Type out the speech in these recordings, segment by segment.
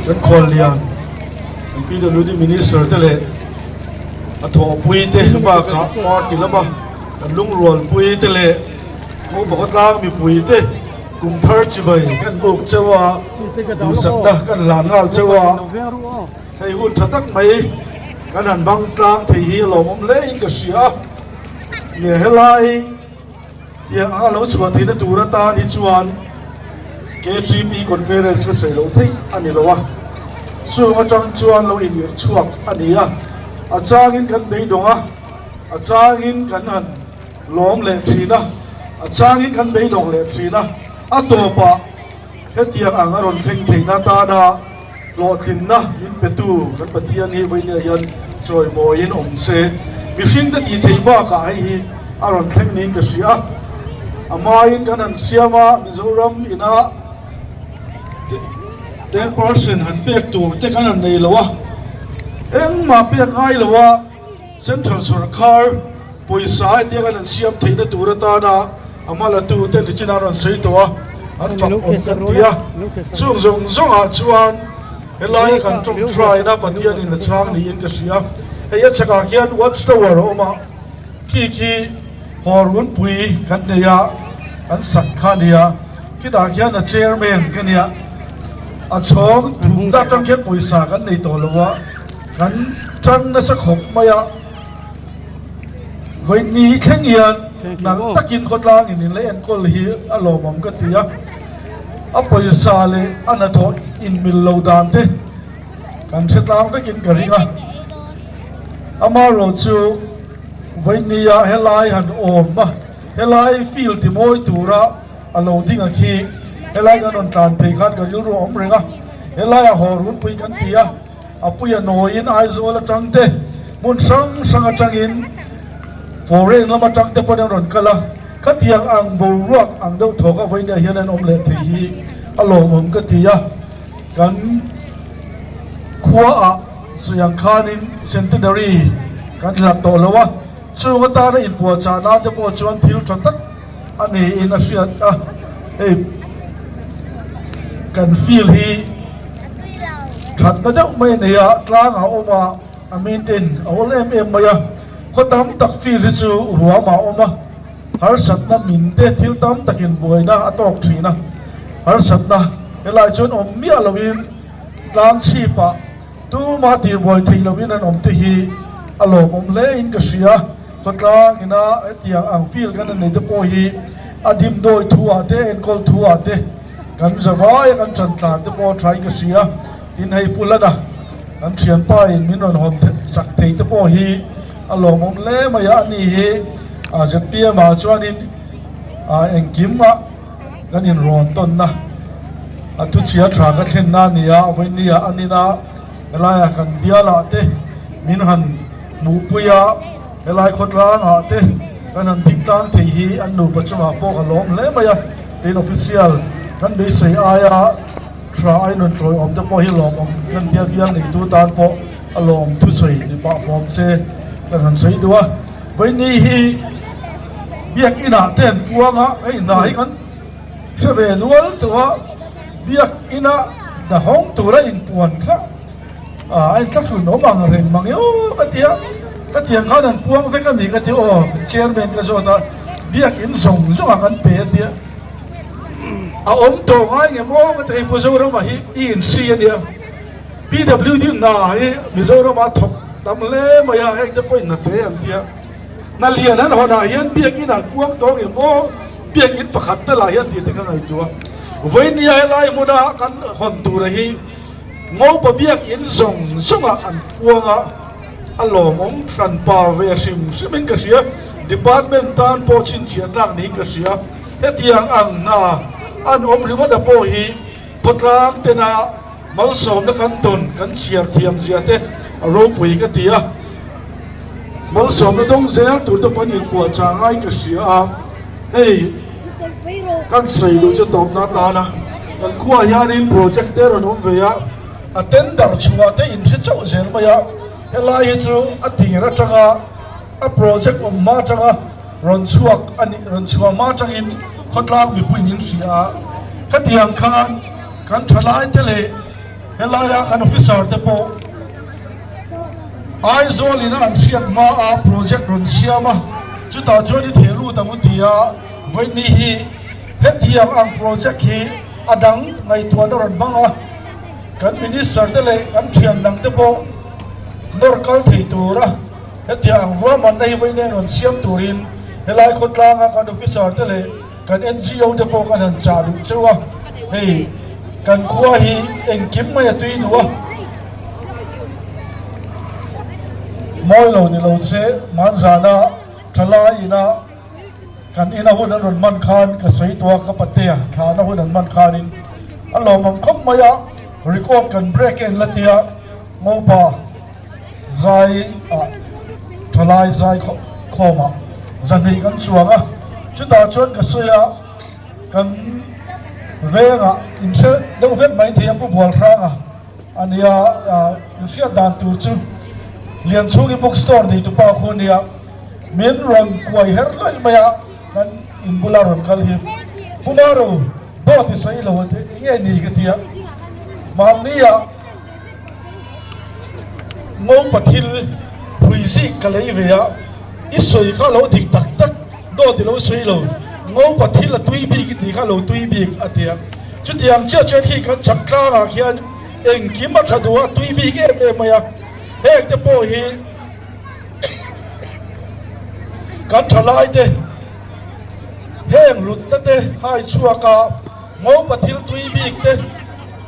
Kan khuallian kan PWD Minister te leh a thawhpui te bakah party lama kan lungrualpui te leh Hmawhbawka tlang mipui te kum thar chibai kan buk cheu a, duhsakna kan hlan nghal cheu a, hei hun tha tak mai kan han bang tlang thei hi a lawmawm hle in ka hria a, nge helai. Tiang anga lo chhuah theihna tur atan hi chuan KTP Conference ka sawi loh theih a ni lo a, chung atang chuan lo inirh chhuak a ni a, a changin kan beidawng a, a changin kan han lawm leh thin a, a changin kan beidawng leh thin a, a tawpah hetiang ang a rawn thleng theihna atana Hlawhtlinna min petu kan Pathian hi vawinia hian chawimawiin awm se, mihringte tih theih bakah hei hi a rawn thleng niin ka hria a. A hmain kan han siam a, Mizoram ina 10% han pek tur te kan han nei lo a, engmah pek ngai lo a, Central sorkar pawisa hetia kan han siam theihna tur atana a hmalatu te nichin a rawn sawi tawh a, an fak awm kan ti a. Chung zawng zawngah chuan helaia kan tawngtaina Pathianin a chhang niin ka hria. Hei a chhakah khian watch tower a awm a, khi khi haw runpui kan nei a, an sak kha a nia. Khitah khian a chairman ka nia, a chhawng thumna atang khian pawisa kan nei tawh lo a. Kan tang nasa khawp mai a, vawi ni thleng hian nalh takin khawtlang in in la enkawl hi a lawmawm ka ti a, a pawisa leh a hnathawh inmil lo dan te kan hre tlang vekin ka ring a, amaherawh chu vawi nia helai han awm a, helai field ti mawi tura a lo ding a khi helai kan rawn tlan phei khan ka rilru a awm reng a, helaiah haw runpui kan ti a. A puia nawiin Aizawl atang te, hmun hrang hrang atangin foreign lam atang te pawhin an rawn kal a, khatiang ang boruak ang deuh thawk a vawinia hian an awm leh thei hi a lawmawm ka ti a, kan khuaah sawiang khanin centenary kan hlat tawh lo a, chung atana inpuahchah nan te pawh chuan thil tha tak a niin a hriat a, hei kan field hi thatna deuh mai a nei a, tlang a awm a, a maintain a awl em em mai a, khaw tam tak field hi chu ruam a awm a, harsatna min te thil tam takin buaina a tawk thin a, harsatna helai chuan awm miah lovin tlang chhipah tuma tihbuai theih lovin an awm te hi a lawmawm hle in ka hria. Khawtlang ina hetiang ang field kan nei te pawh hi a dimdawi thu ah te enkawl thu ah te kan za vai a kan ṭan tlan te pawh a ṭha in ka hria. Tin hei Pu Lana kan ṭhianpa in min rawn hawn sak thei te pawh hi a lawmawm hle mai a, ani hi zpm ah chuanin engkim ah kan inrawn tawnna a thuchhia ṭha ka thlenna a ni a, vawiin ah an ina helaiah kan bialah te min han Hmuhpuia helai khawtlangah te kan han ding tlang thei hi an nupa chungah pawh ka lawm hle mai a, tin official kan beisei aia tha a inrawn tawiawm te pawh hi lawmawm kan tia bial neitu tan pawh a lawm thusawi ni pah fawm se kan han sawi duh a, vawiin hi biak inah te an puang a, hei hna hi kan hre ve nual tawh a, biak ina dahawng tura inpuan kha. A inthlahrun awm ang reng mang e aw ka ti a, ka tiang khan an puang vek a ni ka ti aw chairman ka zawt a, biakin zawng zawng ah kan pe a tia, a awm tawh ngai ngem aw ka ti hei Pu Zorama hi i insi a nia, PWD hna hi Mizoram ah thawk tam hle mai a, heng te pawh in hna te an tia, hna lian an hawn ah hian biakin an puang tawh ngem aw biakin pakhat te lah hian tih te ka ngaihtuah, vawinia helai hmuna kan hawn tura hi. Ngopa biakinn zawng zawngah an puang a, a lawmawm hran pa ve hrim hrimin ka hria. Department tan pawh chhinchhiah tlak niin ka hria. Hetiang ang hna an awm ringawt a pawh hi khawtlang tena malsawmna kan tawn kan chhiar thiam zia te a ropui ka ti a. Malsawmna dawng zel tur te pawh an inpuahchah ngai ka hria a, hei kan sawi duh chu tawpna atana kan khuaah hianin project te rawn awm ve a, a tender chhuah te inhre chauh zel mai a, helai hi chu a tir atanga a project awm hma atanga rawn chhuak a nih rawn chhuah hma atangin khawtlang mipuiin in hria a, khatiang khan kan thalai te leh. Helaia kan officer te pawh Aizawl ina an hriat hma a project rawn siam a, chutah chuan i theh lut ang u tia vawiin hi hetiang ang project hi a dang ngaihtuahna rawn hmang a, kan minister te leh kan thian dang te pawh nawr kal thei tura hetiang ang ruahmanna hi vawiin an rawn siam turin helai khawtlanga kan officer te leh Kan NGO te pawh kan han chah duh cheu a, hei kan khua hi engkim mai a tui duh a, mawi lo ni lo se hmanzana thalai ina kan ina hun an rawn hman khan ka sawi tawh a, ka patea thlahna hun an hman khanin a lawmawm khawp mai a, record kan break en la tia Ngopa zai ah thalai zai khawm ah zahnih kan chuang a, chutah chuan ka sawi a kan veng ah in hre deuh vek mai thei a Pu Bualhranga a nia ah in hriat dan tur chu Lianchhungi book store nei tupa khu a nia min rawn kuai her luaih mai a kan in bula rawn kal hi Pu Maro dawt i sawi lo a ti eng nge ni ka ti a mahni ah. Ngopa thil hrui zik ka lei ve a, i sawi kha lo dik tak tak dawt i lo sawi lo, ngopa thil a tui bik i tih kha lo tui bik a ti a. Chutiang chiah chuan khi kan chak tlangah khian engkim a tha duh a, tui bik em em mai a, heng te pawh hi kan tha lai te heng hlutna te hai chhuak a, ngopa thil tui bik te.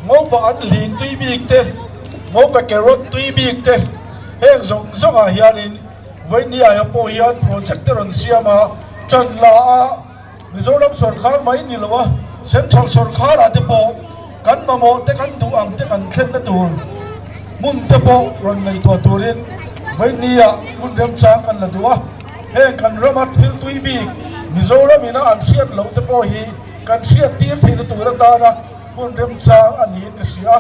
Ngopa an hlin tui bik te, ngopa carrot tui bik te, heng zawng zawngah hianin Vawinia pawh hian project te rawn siam a, ṭan la a, Mizoram sawrkar mai ni lo a, Central sawrkarah te pawh kan mamawh te kan duh ang te kan thlenna tur hmun te pawh rawn ngaihtuah turin Vawinia hmun remchang kan la duh a, heng kan rama thil tui bik Mizoram ina an hriat loh te pawh hi kan hriat tir theihna tur atana Hun remchang a niin ka hria a,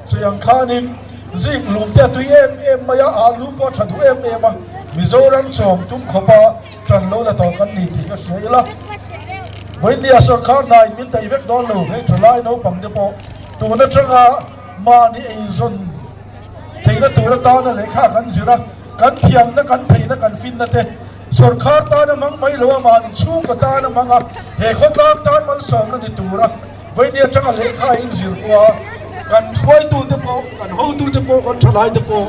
chutiang khanin zik lum te a tui em em mai a, alu pawh a tha duh em em a, Mizoram chawm tum khawpa tan lo la tawh kan ni tih ka hria ila. Vawinia sawrkar hnain min daih vek dawn lo, hei thalai naupang te pawh tun atanga mahni eizawn theihna tur atana lehkha kan zir a, kan thiamna kan theihna kan finna te sawrkar tan a hmang mai lo a, mahni chhungkaw tan a hmang a, he khawtlang tan malsawmna ni tura. Vawiin atanga lehkha in zir pawh a, kan hruaitute pawh, kan hotute pawh, kan thalaite pawh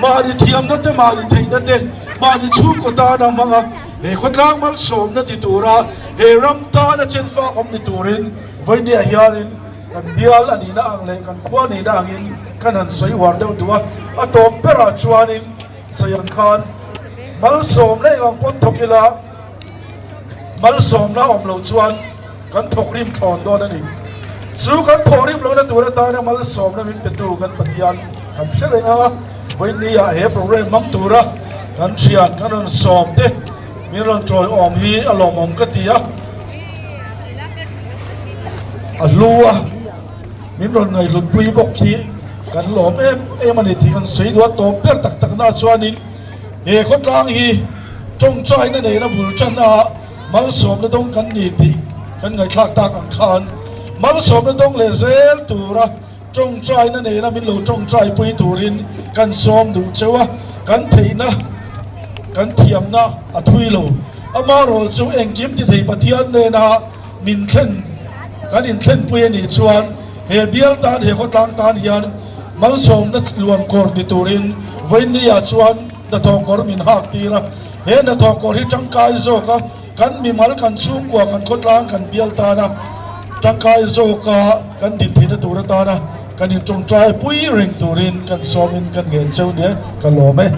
mahni thiamna te, mahni theihna te, mahni chhungkaw tana hmang a, he khawtlang malsawmna ti tura he ram tana chenfak awm ni turin vawiin hianin kan bial a nihna ang leh kan khua a nihna angin kan han sawi uar deuh duh a. A tawp berah chuanin sawi ang khan malsawmna eng ang pawn thawk ila, Malsawmna awm loh chuan kan thawkrim thlawn dawn a ni. Chu kan thawhrim lohna tur atana malsawmna min petu kan Pathian kan hre reng a, vawiinniah he program hmang tura kan thian kan rawn sawm te min rawn tawiawm hi a lawmawm ka ti a, a hlu a, min rawn ngaihhlutpui bawk hi kan lawm em em a ni tih kan sawi duh a, tawp ber tak takna chuanin He khawtlang hi tawngtaina neihna bul tan a malsawmna dawng kan ni tih kan ngaihthlak tak ang khan malsawmna dawng leh zel tura tawngtaina neihna min lo tawngtai pui turin kan sawm duh cheu a, kan theihna kan thiamna a thui lo. Amaherawh chu engkim ti thei Pathian nena min thlen kan inthlenpui a nih chuan he bial tan he khawtlang tan hian malsawmna luan kawr ni turin vawinia chuan hnathawh kawr min hak tir a, he hnathawh kawr hi tangkai zawk a kan mimal kan chhungkua kan khawtlang kan bial tana tangkai zawka kan din theihna tur atana kan intawngtai pui reng turin kan sawmin kan ngen cheu nia ka lawm e.